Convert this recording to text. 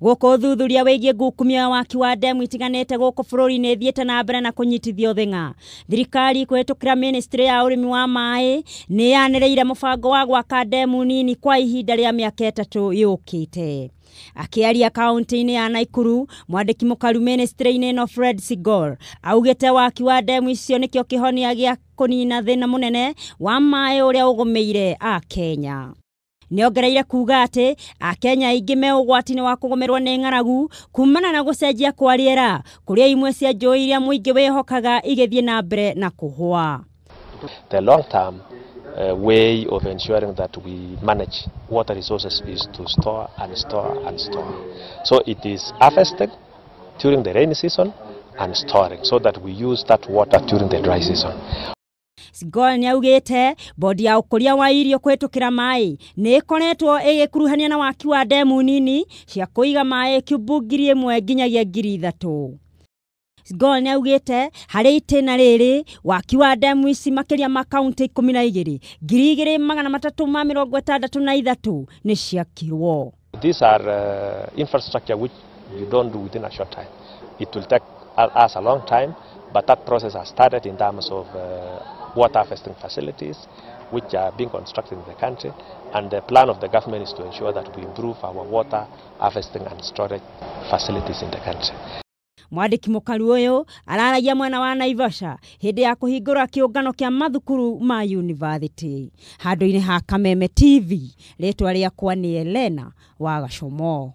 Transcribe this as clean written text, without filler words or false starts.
Gũkũ ũthuthuria wĩgiĩ ngukumio ya waki wa ndemu itiganĩte gũkũ bũrũri-inĩ ĩthiĩte na mbere na kũnyitithio thing'a. Thirikari kũhĩtũkĩra ministry ya ũrĩmi wa maĩ nĩ yanĩrĩire mũbango wa gwaka ndemu nini kwa ihinda rĩa mĩaka 3 yũkĩte. Akĩaria kaunti-inĩ ya Naikuru, mwandĩki mũkaru ministry-inĩ ĩno Fred Sigol augĩte waki wa ndemu icio nĩkĩo kĩhonia gĩa kũnina thĩna mũnene wa maĩ ũrĩa ũgũmĩire Akenya. Nĩongereire kuga atĩ Akenya aingĩ me ũgwati-inĩ wa kũgũmĩrwo nĩ ng'aragu kumana na gũcenjia kwa rĩera kũrĩa imwe cia njũĩ iria mũingĩ wĩhokaga igĩthiĩ na mbere na kũhũa. The long term way of ensuring that we manage water resources is to store and store and store. So it is harvesting during the rainy season and storing so that we use that water during the dry season. Sigol nĩaugĩte bodi ya ũkũria wa irio kũhĩtũkĩra maĩ nĩ ĩkoretwo ĩgĩkuruhania na waki wa ndemu nini cia kũiga maĩ kiubu 1,000 nginyagia 3,000. Sigol nĩaugĩte harĩ itĩna rĩrĩ waki wa ndemu ici makĩria ma kaunti 12 2,363 nĩ ciakirwo. These are infrastructure which you don't do within a short time. It will take us a long time, but that process has started in terms of water harvesting facilities which are being constructed in the country, and the plan of the government is to ensure that we improve our water harvesting and storage facilities in the country. Mwandĩki mũkaru ũyũ araragia mwena wa Naivasha hĩndĩ ya kũhingũra kĩũngano kĩa mathukuru ma university. Handũ-inĩ ha Kameme TV, rĩtwa rĩakwa nĩ Elena wa Gacomo.